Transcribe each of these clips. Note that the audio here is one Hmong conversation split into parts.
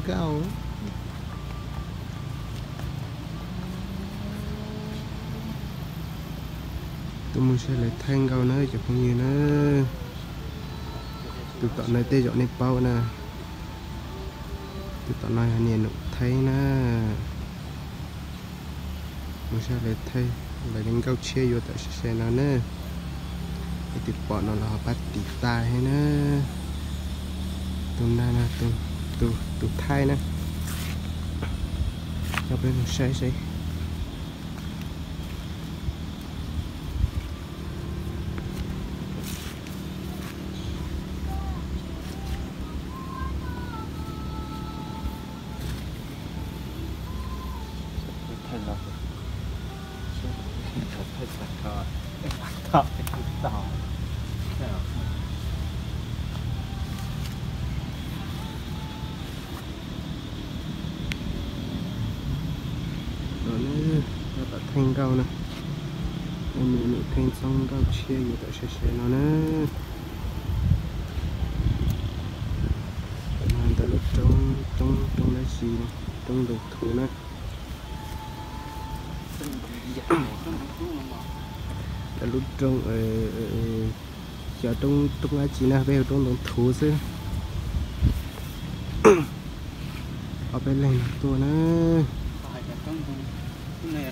nkauj. Tuaj mus saib lawv thaij nkauj na cov phooj ywg na. Tus tom no tej zaum nej paub na. Tus tom no yog niam Num Theeb na. Mus saib lawv thaij, lawv li nkauj tshiab yuav tawm sai sai no na. Leej twg pom no los ho pab tiv tas thiab na. Tus nag no, tus thaij na. Coj peb mus saib saib. Tab tom thaij nkauj na. Mus mus thaij txog nkauj tshiab yuav tawm sai sai no na. Ntawm lub roob, roob, roob dab tsi, roob ntoo thuv na. Ntawm lub roob, xyov roob, roob dab tsi na, peb hu roob ntoo thuv xwb. Ob peb leeg no tuaj na. Tab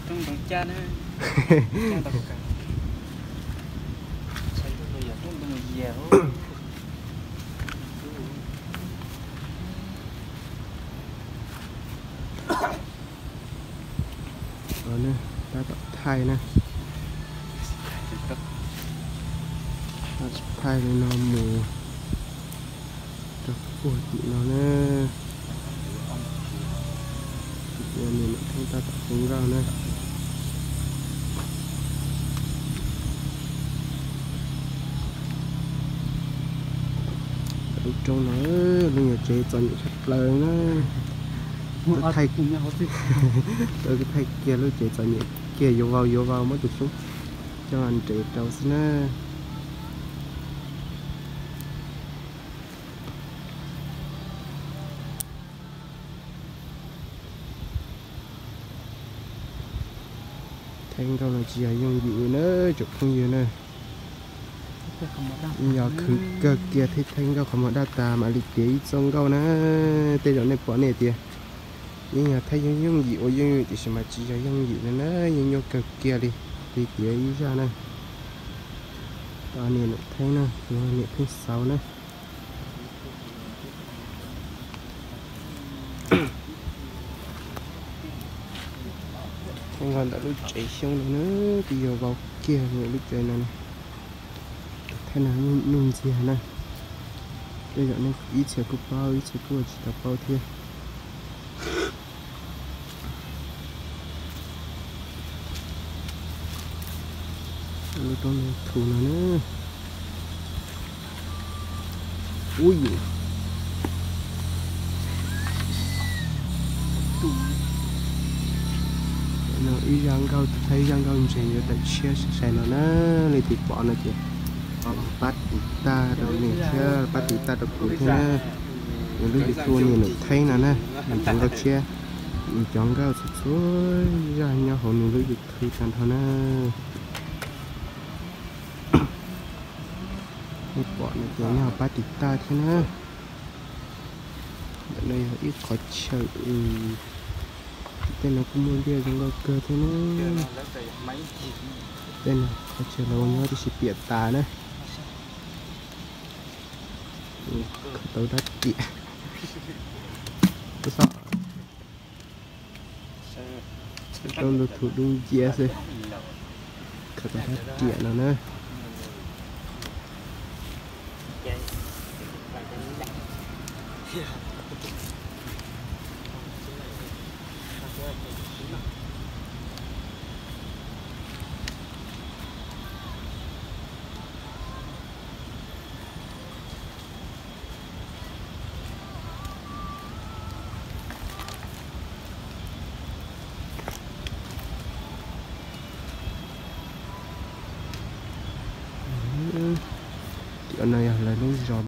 tom thaij na. Tab tom thaij li no mus rau puag tim no na. Ua niam Num Theeb tab tom hu nkauj na. Lub roob no, lub nyuag tsev txom nyem tshaj plaws na. Thaij kiag lub tsev txom nyem kiag, yuav vau yuav vau muab tus xyoob coj nres rau xwb na. Thaij nkauj no tsis yog yooj yim na tsoom phooj ywg na. Yog khwv kawg kiag thiab thaij nkauj qhov muag daj tas mam li tiav ib txoj nkauj na. Tej zaum nej pom nej tias yeej yog thaij yooj yooj yim ua yooj yim tiam sis mas tsis yog yooj yim no na, yeej nyuaj kawg kiag li, li tiav ib zaj na. Niam Num Theeb na, tus niam pheej xaus na. Thaij nkauj ntawm lub tsev xyoob no na, twb yuav vau kiag lub tsev no. Thaij no nuj ntxiag na. Tej zaum nej ib txhia kuj paub, ib txhia kuj tsis tau paub thiab. Lub roob ntoo thuv no na. Ub yus. No ib zaj nkauj, thaij ib zaj nkauj ntseeg yuav tawm tshiab sai sai no na. Leej twg pom no ces pab tiv tag rau nws thiab pab tiv tag rau kuv thiab na. Nws lub YouTube niam Num Theeb no na, nws cov nkauj tshiab, nws cov nkauj txhua txhua zaj nyob hauv nws lub YouTube tag nrho na. Nej pom no ces nej ho pab tiv tag thiab na. Ntawm no yog ib qhov chaw, tej no kuj muaj liaj zoo nkauj kawg thiab na. Tej no qhov chaw lawv ua nyob tib si piam tas na. Khaws tau dab riam. Roob ntoo thuv dub nciab xwb. Khaws tau dab riam no na. Tim no yog lawv lub zos.